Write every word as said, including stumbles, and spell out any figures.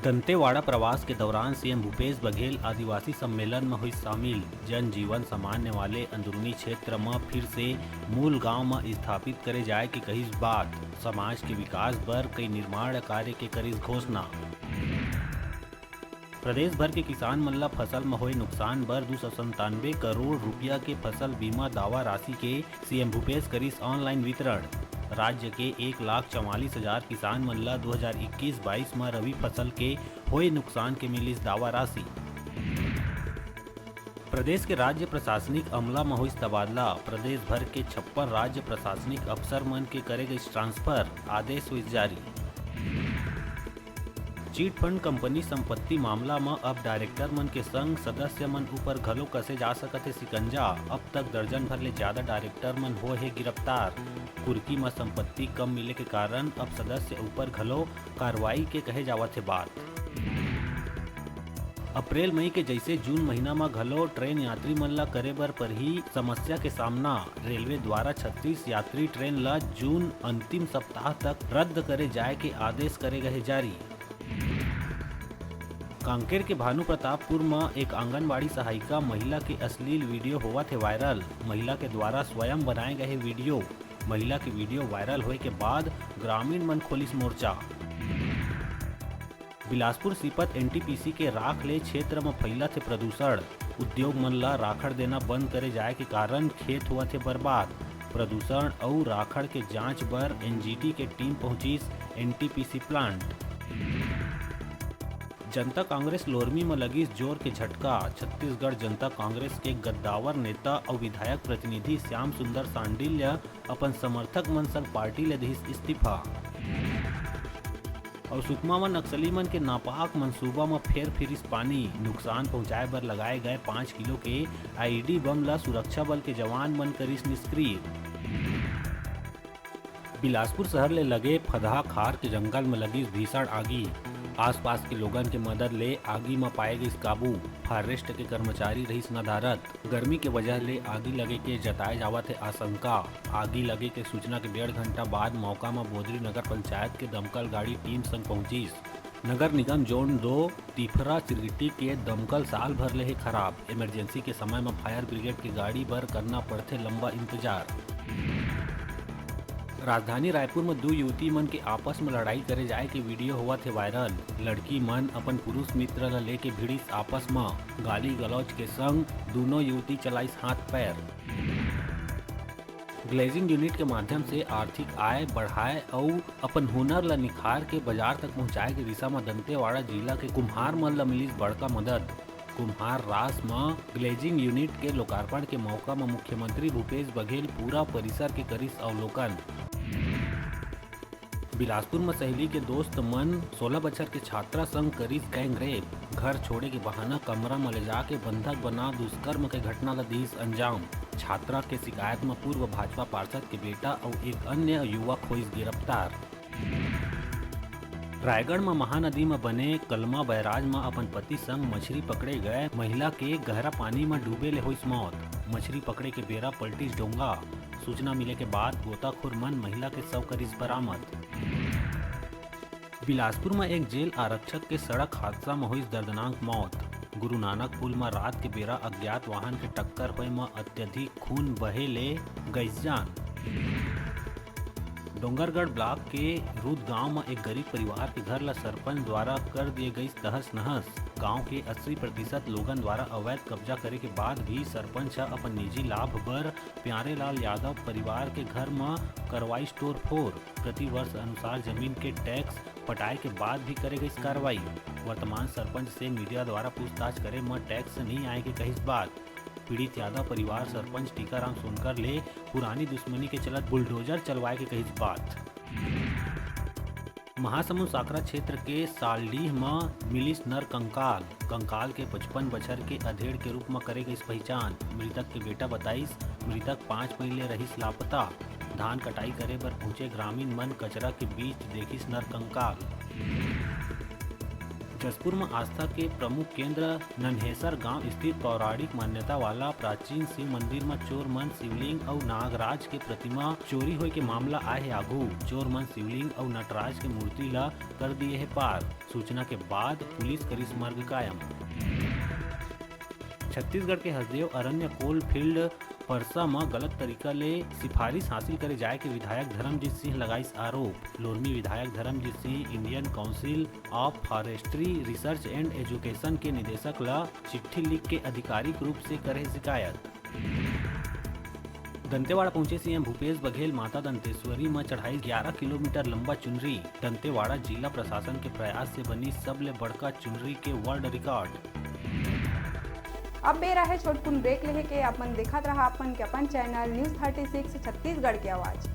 दंतेवाड़ा प्रवास के दौरान सीएम भूपेश बघेल आदिवासी सम्मेलन म होइस शामिल। जन जीवन सामान्य वाले अंदरूनी क्षेत्र म फिर से मूल गांव म स्थापित करे जाय के कहिस बात। समाज के विकास बर कई निर्माण कार्य के करिस घोषणा। प्रदेश भर के किसान मन ल फसल म होए नुकसान बर दू सौ संतानवे करोड़ रुपया के फसल बीमा दावा राशि के सीएम भूपेश करिस ऑनलाइन वितरण। राज्य के एक लाख चवालीस हजार किसान मन ल दू हजार इक्कीस बाईस म रबी फसल के होए नुकसान के मिलिस दावा राशि। प्रदेश के राज्य प्रशासनिक अमला म होइस तबादला। प्रदेश भर के छप्पन राज्य प्रशासनिक अफसर मन के करे गइस ट्रांसफर, आदेश होइस जारी। चिट फंड कंपनी संपत्ति मामला म अब डायरेक्टर मन के संग सदस्य मन ऊपर घलो कसे जा सकत हे शिकंजा। अब तक दर्जन भर ले ज्यादा डायरेक्टर मन होए हे गिरफ्तार। कुर्की म संपत्ति कम मिले के कारण अब सदस्य ऊपर घलो कार्रवाई के कहे जावत हे बात। अप्रैल मई के जइसे जून महीना म घलो ट्रेन यात्री मन ला करे बर परही समस्या के सामना। रेलवे द्वारा छत्तीस यात्री ट्रेन ला जून अंतिम सप्ताह तक रद्द करे जाय के आदेश करे गए हे जारी। कांकेर के भानु प्रतापपुर म एक आंगनबाड़ी सहायिका महिला के अश्लील वीडियो होवत हे वायरल। महिला के द्वारा स्वयं बनाए गए वीडियो। महिला के वीडियो वायरल होए के बाद ग्रामीण मन खोलिस मोर्चा। बिलासपुर सीपत एनटीपीसी के राख ले क्षेत्र म फैलत हे प्रदूषण। उद्योग मन ल राखड़ देना बंद करे जाय के कारण खेत होवत हे बर्बाद। प्रदूषण अउ राखड़ के जांच बर एनजीटी के टीम पहुंचिस एनटीपीसी प्लांट। जनता कांग्रेस लोरमी म लगिस जोर के झटका। छत्तीसगढ़ जनता कांग्रेस के गद्दावर नेता अउ विधायक प्रतिनिधि श्याम सुंदर सांडिल्य अपन समर्थक मन संग पार्टी ले दिस इस्तीफा। अउ सुकमा म नक्सली मन के नापाक मंसूबा म फेर फिरिस पानी। नुकसान पहुंचाए बर लगाए गए पाँच किलो के आईईडी बम ला सुरक्षा बल के जवान मन करिस निष्क्रिय। बिलासपुर शहर ले लगे फदहा खार के जंगल म लगिस भीषण आगी। आसपास के लोगन के मदद ले आगी म पाए गिस काबू। फॉरेस्ट के कर्मचारी रहिस नदारद। गर्मी के वजह ले आगी लगे के जताए जावत हे आशंका। आगी लगे के सूचना के डेढ़ घंटा बाद मौका म बोदरी नगर पंचायत के दमकल गाड़ी टीम संग पहुंचिस। नगर निगम जोन दो तिफरा चिरगिट्टी के दमकल साल भर ले हे खराब। इमरजेंसी के समय म फायर ब्रिगेड के गाड़ी बर करना पड़थे लंबा इंतजार। राजधानी रायपुर म दू युवती मन के आपस म लड़ाई करे जाए के वीडियो होवत हे वायरल। लड़की मन अपन पुरुष मित्र ल लेके भिड़िस आपस म। गाली गलौज के संग दूनों युवती चलाइस हाथ पैर। ग्लेजिंग यूनिट के माध्यम से आर्थिक आय बढ़ाए अउ अपन हुनर ल निखार के बाजार तक पहुंचाए के दिशा म दंतेवाड़ा जिला के कुम्हार मन ल मिलिस बड़का मदद। कुम्हार रास म ग्लेजिंग यूनिट के लोकार्पण के मौका म मुख्यमंत्री भूपेश बघेल पूरा परिसर के करिस अवलोकन। बिलासपुर म सहेली के दोस्त मन सोलह बछर के छात्रा संग करिस गैंग रेप। घर छोड़े के बहाना कमरा म ले जाके बंधक बना दुष्कर्म के घटना ल दिस अंजाम। छात्रा के शिकायत म पूर्व भाजपा पार्षद के बेटा अउ एक अन्य युवक होइस गिरफ्तार। रायगढ़ म महानदी म बने कलमा बैराज म अपन पति संग मछरी पकड़े गए महिला के गहरा पानी म डूबे ले होइस मौत। मछरी पकड़े के बेरा पलटिस डोंगा। सूचना मिले के बाद गोताखोर मन महिला के शव करिस बरामद। बिलासपुर म एक जेल आरक्षक के सड़क हादसा म होइस दर्दनाक मौत। गुरु नानक पुल म रात के बेरा अज्ञात वाहन के टक्कर होए म अत्यधिक खून बहे ले गइस जान। डोंगरगढ़ ब्लॉक के रूद गांव म एक गरीब परिवार के घर ल सरपंच द्वारा कर दिए गइस तहस नहस। गांव के अस्सी प्रतिशत लोगन द्वारा अवैध कब्जा करे के बाद भी सरपंच ह अपन निजी लाभ बर प्यारेलाल यादव परिवार के घर म करवाइस तोड़फोड़। प्रतिवर्ष अनुसार जमीन के टैक्स पटाए के बाद भी करे गइस कार्रवाई। वर्तमान सरपंच से मीडिया द्वारा पूछताछ करे म टैक्स नहीं आए के कहिस बात। पीड़ित यादव परिवार सरपंच टीकाराम सोनकर ले पुरानी दुश्मनी के चलत बुलडोजर चलवाए के कहिस बात। महासमुंद सांकरा क्षेत्र के सालडीह म मिलिस नर कंकाल। कंकाल के पचपन बछर के अधेड़ के रूप म करे गइस पहिचान। मृतक के बेटा बताइस, मृतक पाँच मई ले रहिस लापता। धान कटाई करे बर पहुंचे ग्रामीण मन कचरा के बीच देखिस नर कंकाल। जशपुर म आस्था के प्रमुख केंद्र नन्हेसर गांव स्थित पौराणिक मान्यता वाला प्राचीन शिव मंदिर म चोर मन शिवलिंग अउ नागराज के प्रतिमा चोरी होए के मामला आए हे आगू। चोर मन शिवलिंग अउ नटराज के मूर्ति ल कर दिए हे पार। सूचना के बाद पुलिस करिस मर्ग कायम। छत्तीसगढ़ के हसदेव अरण्य कोल फील्ड परसा म गलत तरीका ले सिफारिश हासिल करे जाय के विधायक धर्मजीत सिंह लगाइस आरोप। लोरमी विधायक Dharmjeet Singh Indian Council of Forestry Research and Education के निदेशक ल चिट्ठी लिख के आधिकारिक रूप से करे शिकायत। दंतेवाड़ा पहुंचे सीएम भूपेश बघेल, माता दंतेश्वरी म चढ़ाई ग्यारह किलोमीटर लंबा चुनरी। दंतेवाड़ा जिला प्रशासन के प्रयास से बनी सबले बड़का चुनरी के वर्ल्ड रिकॉर्ड। अब बेरा हे छोटकुन ब्रेक लेहे के। अपन देखत रहा अपन के अपन channel news thirty six Chhattisgarh के आवाज।